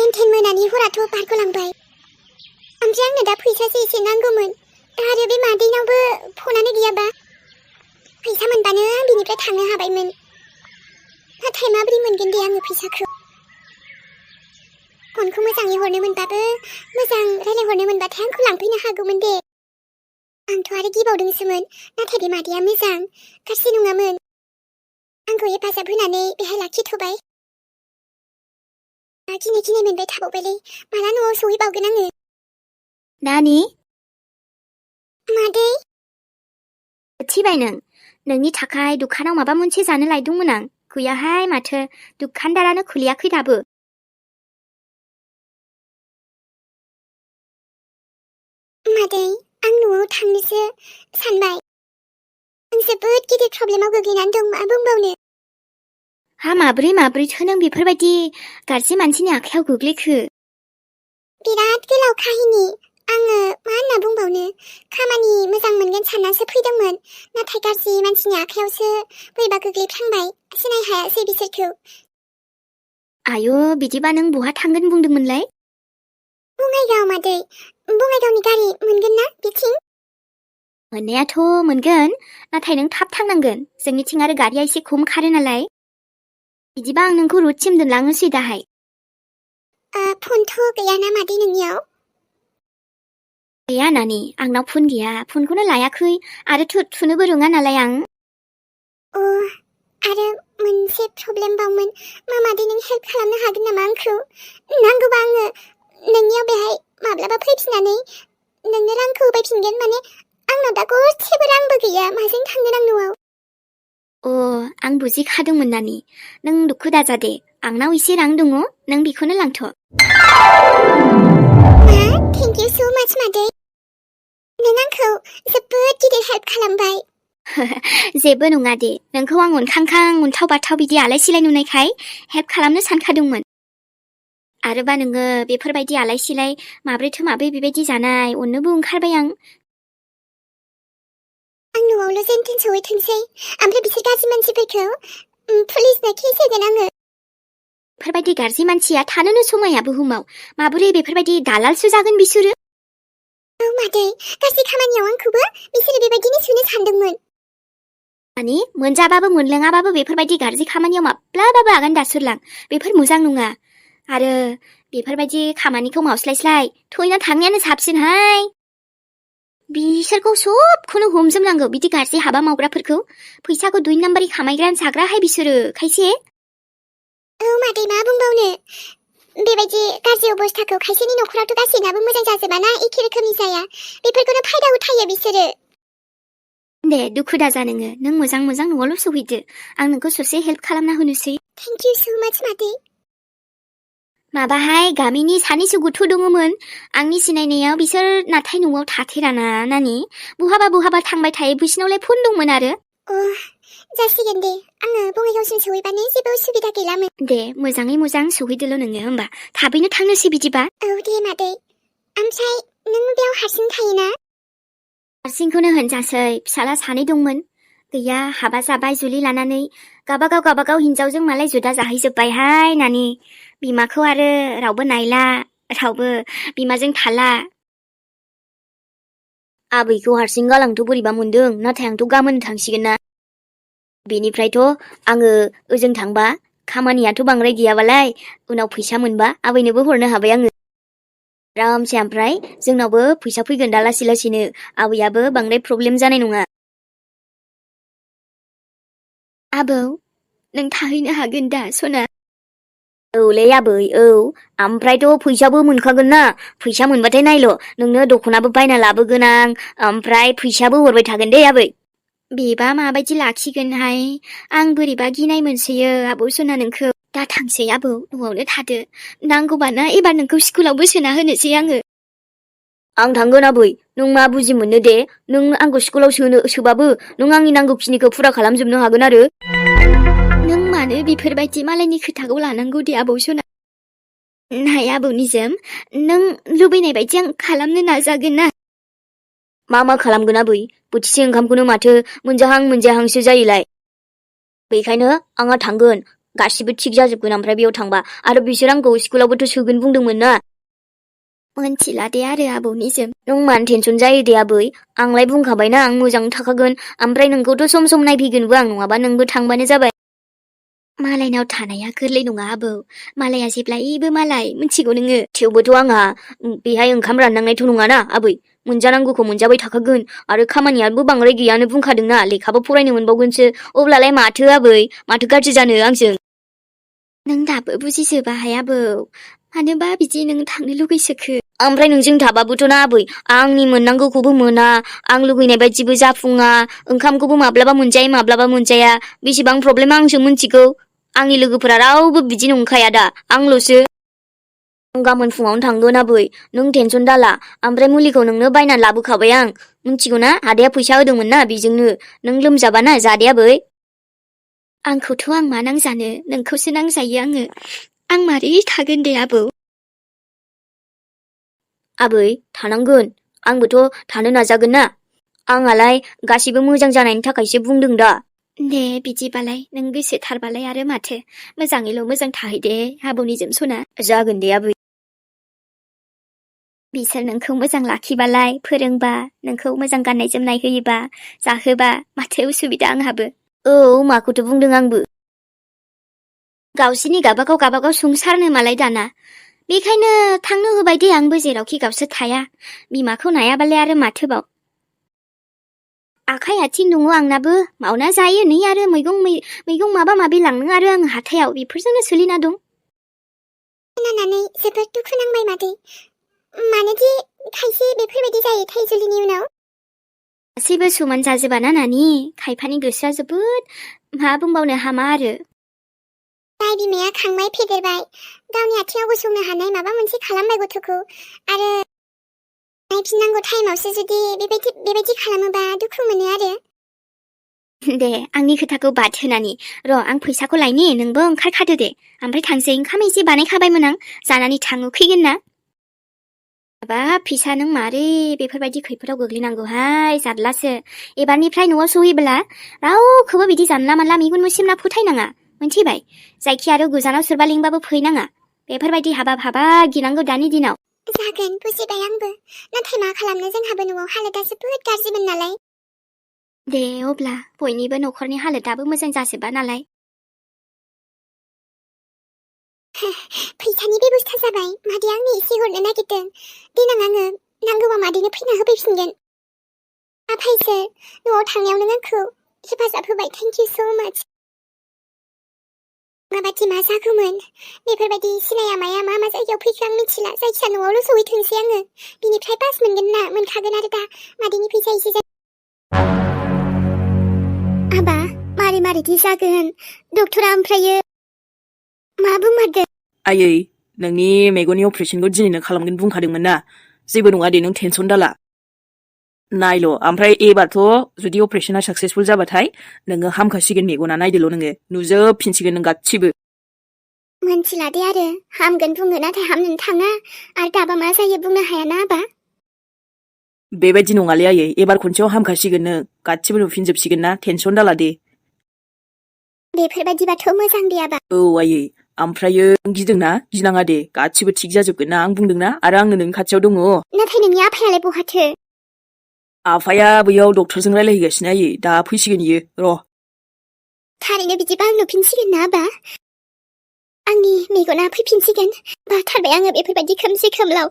जेन मोनानि हराथ' बारग'लांबाय। ओमफ्राय आंनो दा फैसासो एसे नांगौमोन। आरो बे मादैनावबो फनानो गैयाबा। फैसा मोनबानो आं बिनिफ्राय थांनो हाबायमोन। नाथाय माबोरै मोनगोन दे आङो फैसाखौ? फनखौ मोजाङै हरनो मोनबाबो, मोजां रायलायहरनो मोनबाथाय आंखौ लांफैनो हागौमोन दे। आंथ' आरो गिबावदोंसोमोन, नाथाय बे मादैया मोजां, गाज्रि नङामोन। आंखौ हेफाजाब होनानै बेहाय लाखिथ'बाय। गिनाय गिनाय मोनबाय थाबावबायलै, माला न'आव सहैबावगोन आङो। नानि मादै थिबाय नोंनि थाखाय दुखानाव माबा मोनसे जानो लायदोंमोन आं। गैयाहाय माथो, दुखानदारानो खुलियाखै दाबो। मादै, आं न'आव थांनोसो सानबाय। आं जोबोद गिदिर प्रब्लेमाव गोग्लैनानै दं, मा बुंबावनो। हा माब्रैथो नों बेफोरबायदि गाज्रि मानसिनि आखायाव गोग्लैखो? बिराद गोलाव काहिनि। आङो मा होनना बुंबावनो, खामानि मोजां मोनगोन साननासो फैदोंमोन, नाथाय गाज्रि मानसिनि आखायावसो बोरैबा गोग्लैफ्लांबाय। सिनाय हायासै बिसोरखौ। आयु, बिदिबा नों बहा थांगोन बुंदोंमोनलाय? बङाइगाव मादै, बङाइगावनि गारि मोनगोन ना बिथिं? मोननायाथ' मोनगोन, नाथाय नों थाब थांनांगोन। जोंनिथिं आरो गारिया एसे खम खारो नालाय। बिदिबा आं नोंखौ रुटसिम दोनलांनोसै दाहाय। फनथ' गैयाना मादै नोंनियाव? गैया नानि, आंनाव फन गैया, फनखौनो लायाखै आरो थुनोबो रोङा नालाय आं। आरो मोनसे प्रब्लेम बावमोन। मादै नों हेल्प खालामनो हागोन नामा आंखौ? नांगौबा आङो नोंनियाव बेहाय माब्लाबा फैफिननानै नोंनो रांखौ होफैफिनगोन। माने आंनाव दा गरसेबो रांबो गैया, माजों थांगोन आं न'आव? आं बुजिखादोंमोन नानि, नों दुखु दाजा दे, आंनाव एसे रां दङ, नों बेखौनो लांथ'। थेंक इउ सो माच मादै। नों आंखौ जोबोद गिदिर हेल्प खालामबाय। जेबो नङा दे, नोंखौ आं उनखांखां उनथाव बाथाव बिदि आलाय सिलाय नुनायखाय हेल्प खालामनो सानखादोंमोन। आरोबा नोङो बेफोरबायदि आलाय सिलाय माब्रैथो माब्रै बेबायदि जानाय, अननोबो ओंखारबाय आं न'आवल' जेन थेन सहैथोंसै, ओमफ्राय बिसोर गाज्रि मानसिफोरखौ पुलिसनो केस होगोन आङो। बेफोरबायदि गाज्रि मानसिया थानोनो समाया बुहुमाव। माबोरै बेफोरबायदि दालालसो जागोन बिसोरो? मादै, गाज्रि खामानियाव आंखौबो बिसोरो बेबायदिनो सोनो सानदोंमोन। माने मोनजाबाबो मोनलोङाबाबो बेफोरबायदि गाज्रि खामानियाव माब्लाबाबो आगान दासुरलां। बेफोर मोजां नङा। आरो बेफोरबायदि खामानिखौ मावस्लायस्लाय थैना थांनायानो साबसिनहाय। बिसोरखौ सबखौनो हमजोबनांगौ, बिदि गाज्रि हाबा मावग्राफोरखौ। फैसाखौ 2 नाम्बारि खामायग्रायानो जाग्राहाय बिसोरो खायसे। मादै मा बुंबावनो, बेबायदि गाज्रि अबस्थाखौ खायसेनि न'खरावथ' गासैनाबो मोजां जाजोबाना, एखे रोखोमनि जाया। बेफोरखौनो फायदा उथायो बिसोरो। दे दुखु दाजा नोङो, नों मोजां न'आवल' सहैदो, आं नोंखौ ससे हेल्प खालामना होनोसै। थेंक इउ सो माच मादै। माबाहाय गामिनि सानैसो गथ' दङमोन आंनि सिनायनायाव, बिसोर नाथाय न'आव थाथेराना नानि, बहाबा थांबाय थायो। बिसिनावलाय फन दंमोन आरो। जासिगोन दे, आङो बङाइगावसिम सहैबानो जेबो उसुबिदा गैलामोन। दे मोजाङै मोजां सहैदोल' नोङो, होमबा थाबैनो थांनोसै बिदिबा। दे मादै। ओमफ्राय नों बेयाव हारसिं थायोना? हारसिंखौनो होनजासै, फिसाला 2 दंमोन। गैया, हाबा जाबाय जुलि लानानै। गाबागाव हिनजावजों मालाय जुदा जाहैजोब्बायहाय नानि। बिमाखौ आरो रावबो नायला, रावबो बिमाजों थाला। आबैखौ हारसिं गालांथ' बोरैबा मोनदों, नाथाय आंथ' गाबोन थांसिगोन ना। बेनिफ्रायथ' आङो ओजों थांबा खामानियाथ' बांद्राय गैयाबालाय, उनाव फैसा मोनबा आबैनोबो हरनो हाबाय आङो आरामसे। ओमफ्राय जोंनावबो फैसा फैगोन दा लासैनो, आबैयाबो बांद्राय प्रब्लेम जानाय नङा। आबौ, नों थाहैनो हागोन दा सना? औलै आबै, ओमफ्रायथ' फैसाबो मोनखागोन ना। फैसा मोनबाथाय नायल', नोंनो दख'नाबो बायना लाबोगोन आं, ओमफ्राय फैसाबो हरबाय थागोन दे आबै। बेबा माबायदि लाखिगोनहाय, आं बोरैबा गिनाय मोनसोयो आबौ सना नोंखौ। दा थांसै आबौ, न'आवनो थादो। नांगौबाना एबार नोंखौ स्कुलावबो सोना होनोसै आङो। आं थांगोन आबै, नों मा बुजि मोनो दे। नों आंखौ स्कुलाव सोबाबो नों आंनि नांगौखिनिखौ फुरा खालामजोबनो हागोन आरो। नों मानो बेफोरबायदि मालायनि खोथाखौ लानांगौ दे आबौ सना। नाय आबौ निजोम, नों लुबैनाय बायदि आं खालामनो नाजागोन ना। मा खालामगोन आबै? बोथिसे ओंखामखौनो माथो मोनजाहांसो जायोलाय। बेखायनो आंहा थांगोन, गासिबो थिग जाजोबगोन ओमफ्राय बेयाव थांबा आरो बिसोर आंखौ स्कुलावबोथ' सोगोन बुंदोंमोन ना मोनथिला दे आरो आबौनिजों नों मानो टेनसन जायो दे आबै आंलाय बुंखाबायना आं मोजां थाखागोन ओमफ्राय नोंखौथ' सम सम नायफैगोनबो आं नङाबा नोंबो थांबानो जाबाय मालायनाव थानाया गोरलै नङा आबौ मालाया जेब्लायबो मालाय मिथिगौ नोङो थेवबोथ' आंहा बेहाय ओंखाम राननांनायथ' नङाना आबै मोनजानांगौखौ मोनजाबाय थाखागोन आरो खामानियाबो बांद्राय गैयानो बुंखादोंना लेखाबो फरायनो मोनबावगोनसो अब्लालाय माथो आबै माथो गाज्रि जानो आंजों नों दाबो बुजिजोबाहाय आबौ मानोबा बिदि नों थांनो लुगैसोखो ओमफ्राय नोंजों थाबाबोथ' ना आबै आंनि मोननांगौखौबो मोना आं लुगैनाय बायदिबो जाफुङा ओंखामखौबो माब्लाबा मोनजायो माब्लाबा मोनजाया बेसेबां प्रब्लेम आंसो मिथिगौ आंनि लोगोफोरा रावबो बिदि नंखाया दा आंल'सो आं गाबोन फुङावनो थांगोन आबै नों टेनसन दाला ओमफ्राय मुलिखौ नोंनो बायनानै लाबोखाबाय आं मिथिगौ ना आदाया फैसा होदोंमोन ना बेजोंनो नों लोमजाबा ना जादे आबै आंखौथ' आं मा नांजानो नोंखौसो नांजायो आङो आं मारै थागोन दे आबौ आबै थानांगोन आंबोथ' थानो नाजागोन ना आंहालाय गासिबो मोजां जानायनि थाखायसो बुंदों दा दे बिदिबालाय नों गोसोथारबालाय आरो माथो मोजाङैल' मोजां थाहैदे आबौनिजों सना जागोन दे आबै बिसोर नोंखौ मोजां लाखिबालाय फोरोंबा नोंखौ मोजां गाननाय जोमनाय होयोबा जाहोबा माथो उसुबिदा आंहाबो औ माखौथ' बुंदों आंबो गावसोरनि गाबागाव संसारनो मालाय दाना बेखायनो थांनो होबाय दे आंबो जेरावखि गावसोर थाया बिमाखौ नायाबालाय आरो माथोबाव आखाइ आथिं दङ आंनाबो मावना जायो नै आरो मैगं माबा माबि लांनो आरो आं हाथायाव बेफोरजोंनो सोलिना दं खोनानानै जोबोद दुखु नांबाय मादै मानोदि खायसे बेफोरबायदि जायो थाइ जुलिनि उनाव गासैबो समान जाजोबाना नानि खायफानि गोसोआ जोबोद मा बुंबावनो हामा आरो जाय बिमाया खांबाय फेदेरबाय गावनि आथिङाव गसंनो हानाय माबा मोनसे खालामबाय गथ'खौ आरो नायफिननांगौ टाइमावसो जुदि बेबायदि खालामोबा दुखु मोनो आरो दे आंनि खोथाखौ बाद होनानि र' आं फैसाखौ लायनि नोंबो ओंखारखादो दे ओमफ्राय थांसै ओंखाम एसे बानायखाबायमोन आं जानानै थाङो फैगोन ना बाब फैसा नों मारै बेफोरबायदि खैफोदाव गोग्लैनांगौहाय जारलासो एबारनिफ्राय न'आव सहैब्ला रावखौबो बिदि जानला मानला मेगन मोसिमला फोथायनाङा मोनथिबाय जायखि आरो गोजानाव सोरबा लिंबाबो फैनाङा बेफोरबायदि हाबा गिनांगौ दानि दिनाव जागोन बुजिबाय आंबो नाथाय मा खालामनो जोंहाबो न'आव हालोदा जोबोद गाज्रिमोन नालाय दे अब्ला बयनिबो न'खरनि हालोदाबो मोजां जाजोबा नालाय फैसानि बेबस्था जाबाय मादैया आंनो एसे हरनो नागिरदों देनां आङो नांगौबा मादैनो फैना होफैफिनगोन आफायसो न'आव थांनायाव नों आंखौ हेफाजाब होबाय थेंक इउ सो माच माबादि मा जागौमोन बेफोरबायदि सिनाया माया मा जायगायाव फैखो आं मिथिला जायखिया न'आवल' सहैथोंसै आङो बिनिफ्राय पास मोनगोन ना मोनखागोन आरो दा मादैनि फैसा एसे आबा मारैदि जागोन डक्टरा ओमफ्रायो मा बुंमारदों आयै नोंनि मेगननि अपारेशनखौ दिनैनो खालामगोन बुंखादोंमोन ना जेबो नङा दे नों टेनसन दाला नायल' ओमफ्राय एबारथ' जुदि अपारेशना साक्सेसफुल जाबाथाय नोङो हामखासिगोन मेगना नायदोल' नोङो नुजोबफिनसिगोन नों गासिबो मोनथिला दे आरो हामगोन बुङो नाथाय हामनो थाङा आरो दाबा मा जायो बुंनो हायाना आबा बेबायदि नङालै आयै एबार खनसेयाव हामखासिगोन नों गासिबो नुफिनजोबसिगोन ना टेनसन दाला दे बेफोरबायदिबाथ' मोजां दे आबा औ आयै ओमफ्रायो गिदोंना गिनाङा दे गासिबो थिग जाजोबगोन ना आं बुंदोंना आरो आंनो नोंनि खाथियाव दङ नाथाय नोंनि आफायालाय बहाथो आफाया बैयाव डक्टरजों रायलायहैगासिनो आयै दा फैसिगोन इयो र' थारैनो बिदिबा आं नुफिनसिगोन ना आबा आंनि मेगना फैफिनसिगोन बाथारबाय आङो बेफोरबायदि खोमसि खोमलाव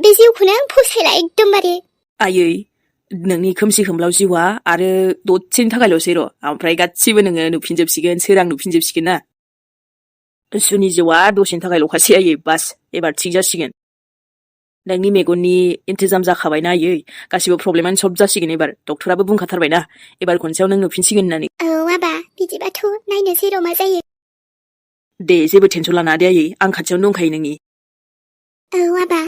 बे जिउखौनो आं फसायला एकदमबारे आयै नोंनि खोमसि खोमलाव जिउआ आरो दसेनि थाखायल'सै र' ओमफ्राय गासिबो नोङो नुफिनजोबसिगोन सोरां नुफिनजोबसिगोन ना सुनि जिउआ दसेनि थाखायल'खासै आयै बास एबार थिग जासिगोन नोंनि मेगननि इन्तजाम जाखाबायना आयै गासिबो प्रब्लेमानो सल्भ जासिगोन एबार डक्टराबो बुंखाथारबायना एबार खनसेयाव नों नुफिनसिगोन होननानै औ आबा बिदिबाथ' नायनोसै र' मा जायो दे जेबो टेनसन लानाङा दे आयै आं खाथियावनो दंखायो नोंनि औ आबा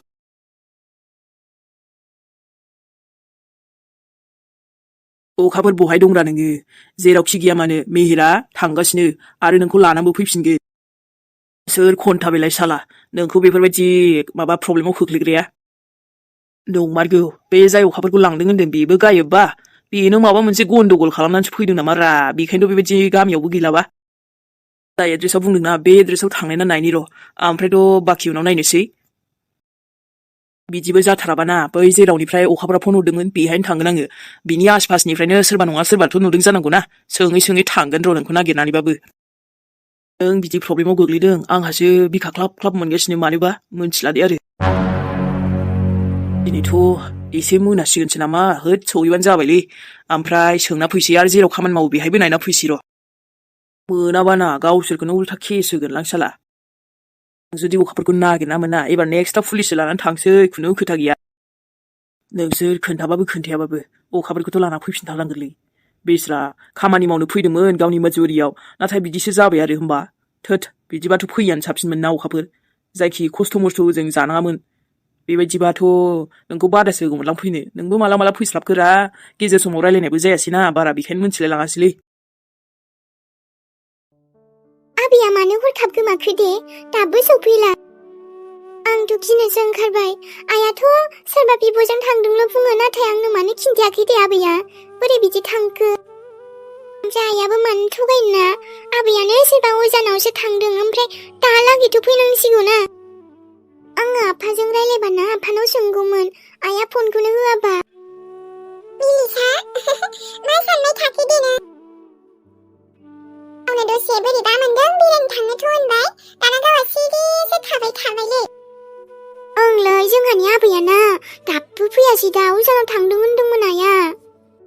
अखाफोर बहाय दंरा नोङो जेरावखि गैया मानो मेहेरा थांगासिनो आरो नोंखौ लानानैबो फैफिनगोन सोर खन्था बेलाय साला नोंखौ बेफोरबायदि माबा प्रब्लेमाव खोख्लैग्राया नंमारगौ बे जाय अखाफोरखौ लांदों होनदों बेबो गायबबा बेनो माबा मोनसे गन्डगल खालामनानैसो फैदों नामा रा बेखायनोथ' बेबायदि गामियावबो गैलाबा दा एड्रेसाव बुंदोंना बे एड्रेसाव थांनायना नायनि र' ओमफ्रायथ' बाखि उनाव नायनोसै बिदिबो जाथाराबाना बै जेरावनिफ्राय अखाफोरा फन हरदोंमोन बेहायनो थांगोन आङो बिनि आसपासनिफ्रायनो सोरबा नङा सोरबाथ' नुदों जानांगौना सोङै सोङै थांगोन र' नोंखौ नागिरनानैबाबो नों बिदि प्रब्लेमाव गोग्लैदों आंहासो बिखा ख्लाब ख्लाब मोनगासिनो मानोबा मोनथिला दे आरो दिनैथ' एसे मोनासिगोनसो नामा होद सहैबानो जाबायलै ओमफ्राय सोंना फैसै आरो जेराव खामानि मावो बेहायबो नायना फैसै र' मोनाबाना गावसोरखौनो उल्था केस होगोनलां साला जुदि अखाफोरखौ नागिरना मोना एबार नेक्स्टआव पुलिससो लानानै थांसै खुनु खोथा गैया नोंसोर खोन्थाबाबो खोन्थायाबाबो अखाफोरखौथ' लाना फैफिनथारनांगोनलै बेस्रा खामानि मावनो फैदोंमोन गावनि मजुरियाव नाथाय बिदिसो जाबाय आरो होमबा थोद बिदिबाथ' फैयानो साबसिनमोन ना अखाफोर जायखि खस्थ' मस्थ' जों जानाङामोन बेबायदिबाथ' नोंखौ बादासो होगौमोनलां फैनो नोंबो माला माला फैस्लाबगोरा गेजेर समाव रायलायनायबो जायासैना बारा बेखायनो मोनथिलाय लाङासैलै आबैया मानो हरखाब गोमाखो दे दाबो सफैला आंथ' गिनोसो ओंखारबाय आइयाथ' सोरबा बिब'जों थांदोंल' बुङो नाथाय आंनो मानो खिन्थायाखै दे आबैया बोरै बिदि थांखो ओमफ्राय आइयाबो मानो थगायनो आबैयानो सोरबा अजानावसो थांदों ओमफ्राय दाहालागैथ' फैनांसिगौ ना आङो आफाजों रायलायबाना आफानाव सोंगौमोन आइया फनखौनो होआबा मिलिसा मा सानबाय थाखो दे नों आंनो दसे बोरैबा मोनदों बेरायनो थांनोथ' होनबाय दाना गावहा सिरिसो थाबायलै ओंलै जोंहानि आबैयाना दाबो फैयासै दा अजानाव थांदों होनदोंमोन आइया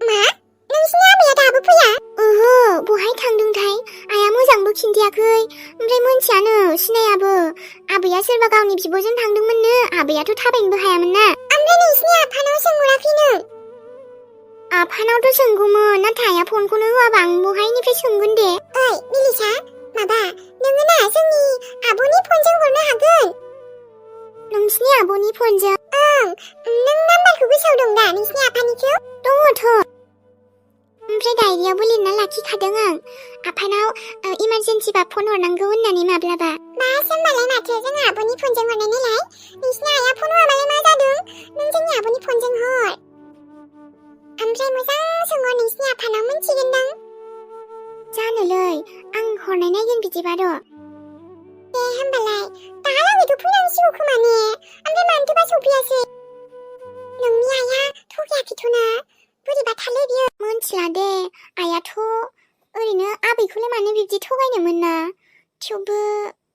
मा नोंसिनि आबैया दाबो फैया ओहो बहाय थांदोंथाय आइया मोजांबो खिन्थायाखै ओमफ्राय मोनथियानो सिनायाबो आबैया सोरबा गावनि बिब'जों थांदोंमोननो आबैयाथ' थाबायनोबो हायामोन ना ओमफ्राय नोंसिनि आफानाव सोंहराखै नों आफानावथ' सोंगौमोन नाथाय आइया फनखौनो होआबा आं बहायनिफ्राय सोंगोन दे ओइ मिलिसा माबा नोङो ना जोंनि आब'नि फनजों हरनो हागोन नोंसिनि आब'नि फनजों ओं नों नाम्बारखौ गोसोआव दं दा नोंसिनि आफानिखौ दङथ' ओमफ्राय डायरियावबो लिरना लाखिखादों आं आफानाव इमारजेन्सिबा फन हरनांगौ होननानै माब्लाबा बास होमबालाय माथो जों आब'नि फनजों हरनाय नालाय नोंसिनि आइया फन हराबालाय मा जादों नों जोंनि आब'नि फनजों हर ओमफ्राय मोजां सोंहर नोंसिनि आफानाव मोनथिगोनदां जानोलै आं हरनाय नायगोन बिदिबा र' दे होमबालाय दाहालागैथ' फैनांसिगौ खोमा ने ओमफ्राय मानोथोबा सफैयासै नोंनि आइया थगायाखैथ' ना बोरैबाथारलै बियो मोनथिला दे आइयाथ' ओरैनो आबैखौलाय मानो बिब्दि थगायनोमोन ना थेवबो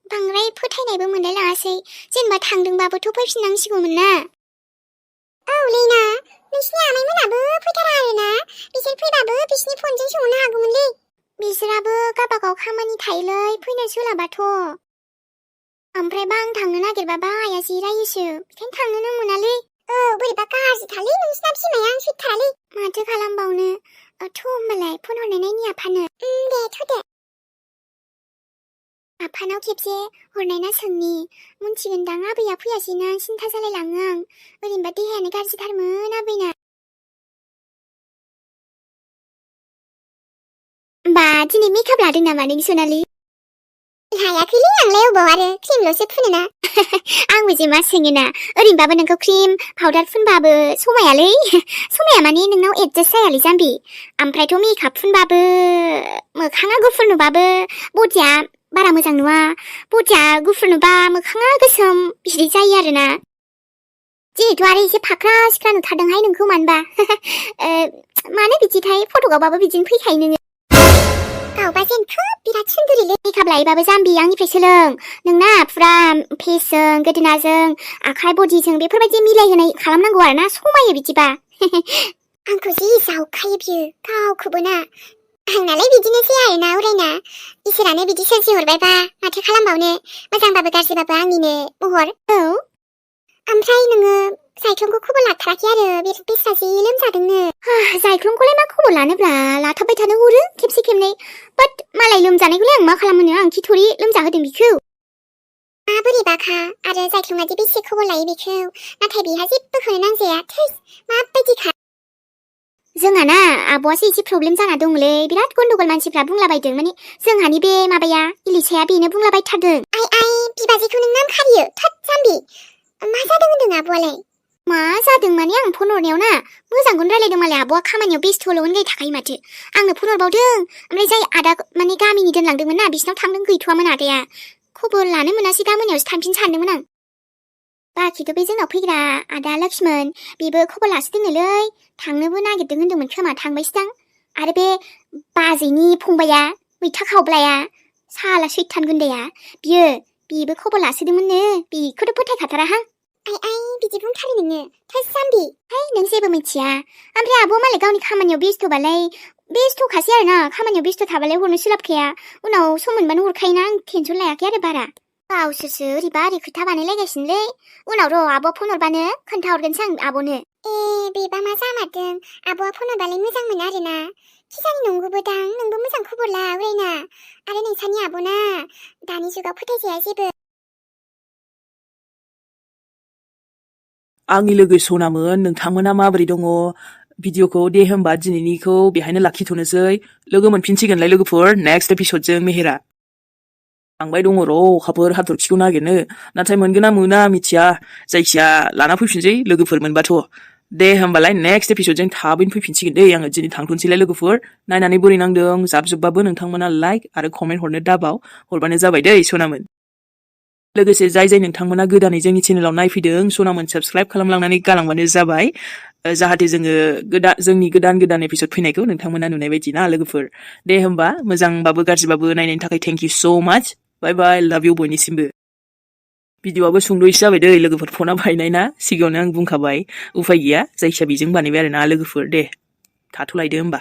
बांद्राय फोथायनायबो मोनलाय लाङासै जेनेबा थांदोंबाबोथ' फैफिननांसिगौमोन ना औ लेना नोंसिनि आमाइमोनाबो फैथारा आरोना बिसोर फैबाबो बिसिनि फनजों सोंहरनो हागौमोनलै बिसोराबो गावबागाव खामानि थायोलै फैनो सोलाबाथ' ओमफ्रायबा आं थांनो नागिरबाबा आइया जिरायोसो बेखायनो थांनोनो मोनालै औ बोरैबा गाज्रिथारलै नोंसिना बिमाया आं सैथारालै माथो खालामबावनो थ' होमबालाय फन हरनाय नायनि आफानो दे थ'दो आफानाव खेबसे हरनायना सोंनि मोनथिगोनदां आबैया फैयासैना सिन्था जालायलाङो आं ओरैनोबा देहायानो गाज्रिथारमोन आबैना बा दिनै मेकआप लादों नामा नों सनालि लायाखैलै आंलाय अबाव आरो क्रिमल'सो फुनोना आंबो जे मा सोङोना ओरैनोबाबो नोंखौ क्रिम पाउडार फुनबाबो समायालै समाया माने नोंनाव एडजास्ट जायालै जाम्बि ओमफ्रायथ' मेकआप फुनबाबो मोखाङा गुफुर नुबाबो बडिया बारा मोजां नुवा बडिया गुफुर नुबा मोखाङा गोसोम बिदि जायो आरोना जिहेतु आरो एसे फाख्रा सिख्रा नुथारदोंहाय नोंखौ मानोबा मानो बिदिथाय फट'गावबाबो बिदिनो फैखायो नोङो गावबा जेन खोब बिराद सुन्दुरिलै मेकआप लायोबाबो जाम्बि आंनिफ्राय सोलों नोंना फुरा फेसजों गोदोनाजों आखाइ बडिजों बेफोरबायदि मिलायहोनाय खालामनांगौ आरोना समायो बिदिबा आंखौ जि जावखायो बियो गावखौबो ना आंनालाय बिदिनोसै आरोना उरायना इसोरानो बिदि सोरजिहरबायबा माथो खालामबावनो मोजांबाबो गाज्रिबाबो आंनिनो महर औ ओमफ्राय नोङो जायख्लंखौ खबर लाथाराखै आरो बेस्रा जि लोमजादोंनो जायख्लंखौलाय मा खबर लानोब्ला लाथाबबाय थानो हरो खेबसे खेबनै बाट मालाय लोमजानायखौलाय आं मा खालामनो आं खिथ'रि लोमजाहोदों बिखौ माबोरैबाखा आरो जायख्लंआदि बेसे खबर लायो बेखौ नाथाय बेहा जेबोखौनो नांजाया थैस माबायदिखा जोंहाना आब'आसो एसे प्रब्लेम जाना दंलै बिराद गन्डगल मानसिफ्रा बुंलाबायदों माने जोंहानि बे माबाया इलिसाया बेनो बुंलाबायथारदों आइ बिबाजैखौ नों नाम खारियो थोद जाम्बि मा जादों होनदों आब'आलाय मा जादों माने आं फन हरनायाव ना मोजांखौनो रायलायदों मालाय आब'आ खामानियाव बेस्थ'ल' होनबाय थाखायो माथो आंनो फन हरबावदों ओमफ्राय जाय आदा माने गामिनि दोनलांदोंमोन ना बिसिनाव थांदों गैथ'वामोन आदाया खबर लानो मोनासै दा मोनायावसो थांफिन सानदोंमोन आं बाखिथ' बे जोंनाव फैग्रा आदा लक्ष्मण बेबो खबर लासोदोंनोलै थांनोबो नागिरदों होनदोंमोन खोमा थांबायसोदां आरो बे बाजैनि फंबाया मैथा खावब्लाया साला सैथान गुन्दाया बेबो खबर लासोदोंमोननो बेखौथ' फोथायखाथाराहां आइ बिदि बुंथारो नोङो थोस जाम्बि नों जेबो मिथिया ओमफ्राय आब'आ मालाय गावनि खामानियाव बेस्थ'बालाय बेस्थ'खासै आरोना खामानियाव बेस्थ' थाबालाय हरनो सोलाबखाया उनाव सम मोनबानो हरखायोना आं टेनसन लायाखै आरो बारा गावसोरसो ओरैबा ओरै खोथा बानायलायगासिनोलै उनाव र' आब'आ फन हरबानो खोन्थाहरगोनसै आं आब'नो बेबा मा जामारदों आब'आ फन हरबालाय मोजां मोनो आरोना खिजानि नंगौबोदां नोंबो मोजां खबर ला उरायना आरो नोंसानि आब'ना दानि जुगाव फोथायजाया जेबो आंनि लोगो सनामोन नोंथांमोना माबोरै दङ भिडिअखौ दे होमबा दिनैनिखौ बेहायनो लाखिथ'नोसै लोगो मोनफिनसिगोनलाय लोगोफोर नेक्स्ट एपिसडजों मेहेरा थांबाय दङ र' अखाफोर हाथरखिखौ नागिरनो नाथाय मोनगोन ना मोना मिथिया जायखिया लाना फैफिनसै लोगोफोर मोनबाथ' दे होमबालाय नेक्स्ट एपिसडजों थाबैनो फैफिनसिगोन दे आङो दिनै थांथ'नोसैलाय लोगोफोर नायनानै बोरै नांदों जाबजोबबाबो नोंथांमोना लाइक आरो कमेन्ट हरनो दाबाव हरबानो जाबाय दै सनामोन लोगोसे जाय नोंथांमोना गोदानै जोंनि चेनेलाव नायफैदों सनामोन साबस्क्राइब खालामलांनानै गालांबानो जाबाय जाहाथे जोङो जोंनि गोदान एपिसड फैनायखौ नोंथांमोना नुनाय बायदि ना लोगोफोर दे होमबा मोजांबाबो गाज्रिबाबो नायनायनि थाखाय थेंक इउ सो माच बाय बाय लाभ इउ बयनिसिमबो भिडिअआबो सुंद'यैसो जाबाय दै लोगोफोर फना बायनाय ना सिगाङावनो आं बुंखाबाय उफाय गैया जायखिया बेजों बानायबाय आरो ना लोगोफोर दे थाथ'लायदो होमबा